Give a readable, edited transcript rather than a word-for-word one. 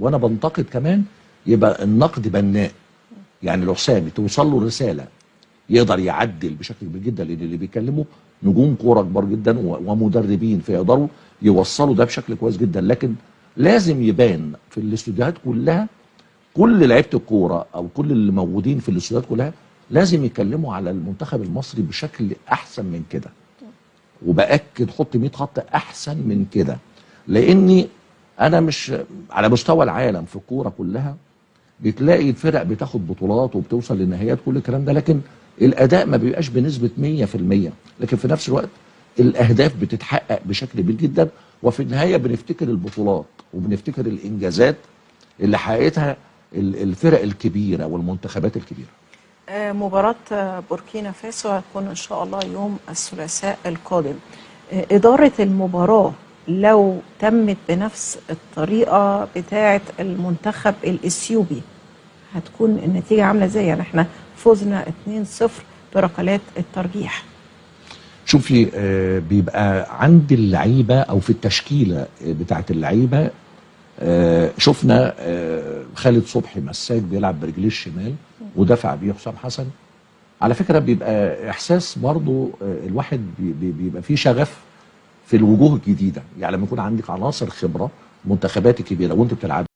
وانا بنتقد كمان يبقى النقد بناء. يعني لو سامي توصل له رسالة يقدر يعدل بشكل كبير جدا، لان اللي بيكلمه نجوم كورة كبار جدا ومدربين، فيقدروا يوصلوا ده بشكل كويس جدا. لكن لازم يبان في الاستوديوهات كلها، كل لعيبة الكورة او كل اللي موجودين في الاستوديوهات كلها لازم يتكلموا على المنتخب المصري بشكل احسن من كده. وباكد حط 100 خط احسن من كده، لاني انا مش على مستوى العالم في الكورة كلها بتلاقي الفرق بتاخد بطولات وبتوصل للنهائيات كل الكلام ده، لكن الاداء ما بيبقاش بنسبة 100%، لكن في نفس الوقت الاهداف بتتحقق بشكل كبير جدا، وفي النهاية بنفتكر البطولات وبنفتكر الانجازات اللي حققتها الفرق الكبيرة والمنتخبات الكبيرة. مباراة بوركينا فاسو هتكون إن شاء الله يوم الثلاثاء القادم. إدارة المباراة لو تمت بنفس الطريقة بتاعة المنتخب الإثيوبي هتكون النتيجة عاملة ازاي؟ يعني احنا فزنا 2-0 بركلات الترجيح. شوفي، بيبقى عند اللعيبة أو في التشكيلة بتاعة اللعيبة. شفنا خالد صبحي مساك بيلعب برجليه الشمال ودفع بيه حسام حسن. على فكرة بيبقى إحساس برضو، الواحد بيبقى فيه شغف في الوجوه الجديدة. يعني لما يكون عندك عناصر خبرة منتخبات كبيرة وانت بتلعب